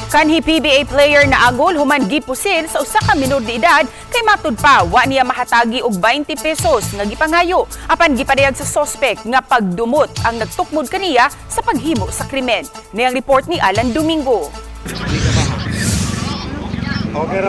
Kanhi PBA player na agol human gipusil sa usa ka minor de edad kay matud pa wa niya mahatagi og 20 pesos nga gipangayo, apan gipadayag sa sospek nga pagdumot ang nagtukmod kaniya sa paghimo sa krimen. Niyang report ni Alan Domingo.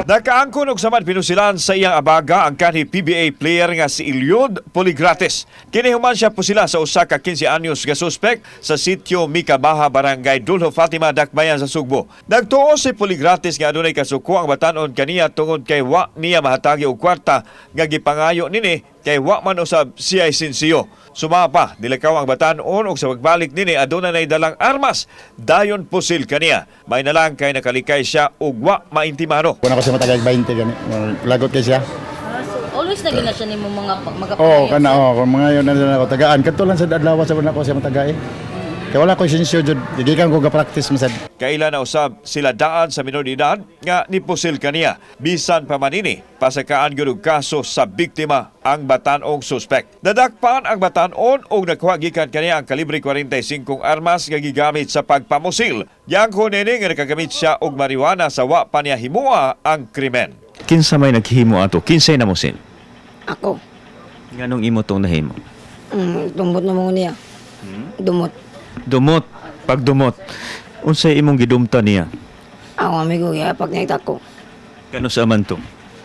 Nakaangkon og samad pinusilan sa iyang abaga ang kanhi PBA player nga si Eliud Poligrates. Kini human siya pusila sa usa ka 15 anyos nga suspek sa sitio Mikabaha, Barangay Duljo Fatima, Dakbayan sa Sugbo. Nagtuo si Poligrates nga adunay kasuko ang batanon kaniya tungod kay wa niya mahatagi og kwarta nga gipangayo nini kay wa man usab siya sinsiyo. Sumapa, nilakaw ang batanon og sa pagbalik nini aduna nay dalang armas, dayon pusil kaniya. May nalang kay nakalikay siya ug wa maintimano. Kuna ko siya matagay 20 gani. Lagot kay siya. Ah, so always na gina siya nimo mga Oo, kana oh, kung mga yun na lang ako tagaan. Kadto lang sa adlaw sa ako siya matagay. Kay wala ko sensyo jud. Gikan ko ga-practice masad. Kaila na usab sila daan sa minor de edad nga nipusil kaniya. Bisan pa man ini, pasakaan gyud og kaso sa biktima ang batan-ong suspek. Nadakpan ang batan-on og nakuha gikan kaniya ang kalibre 45 armas nga gigamit sa pagpamusil. Giangkon nini nga nakagamit siya og marijuana sa wa pa niya himua ang krimen. Kinsa may naghimo ato? Kinsay namusil? Ako. Nganong imo tong nahimo? Dumot na mo niya. Dumot. Dumot, pagdumot. Unsay imong gidumta niya? Ako amigo, kaya pag nakita ko, Kano sa man to?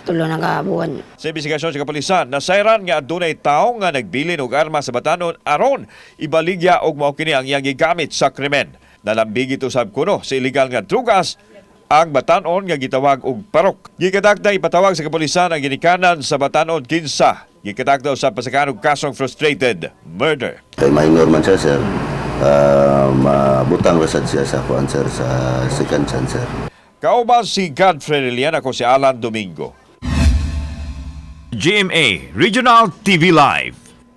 3 na kabuan. Sa investigasyon sa kapulisan, nasayran nga adunay tawo nga nagbilin og armas sa batanon aron ibaligya og mao kini ang iyang gigamit sa krimen. Nalambigit usab kuno sa illegal nga drugas ang batanon nga gitawag og Parok. Gikatakda ipatawag sa kapulisan ang ginikanan sa batanon kinsa gikatakda usab pasakaan og kasong frustrated murder. Kay minor man siya, sir. Mabutang ra sad siya sa kuan, sir, sa second chance, sir. Kauban si Godfrey Lilian, ako si Alan Domingo. GMA Regional TV Live.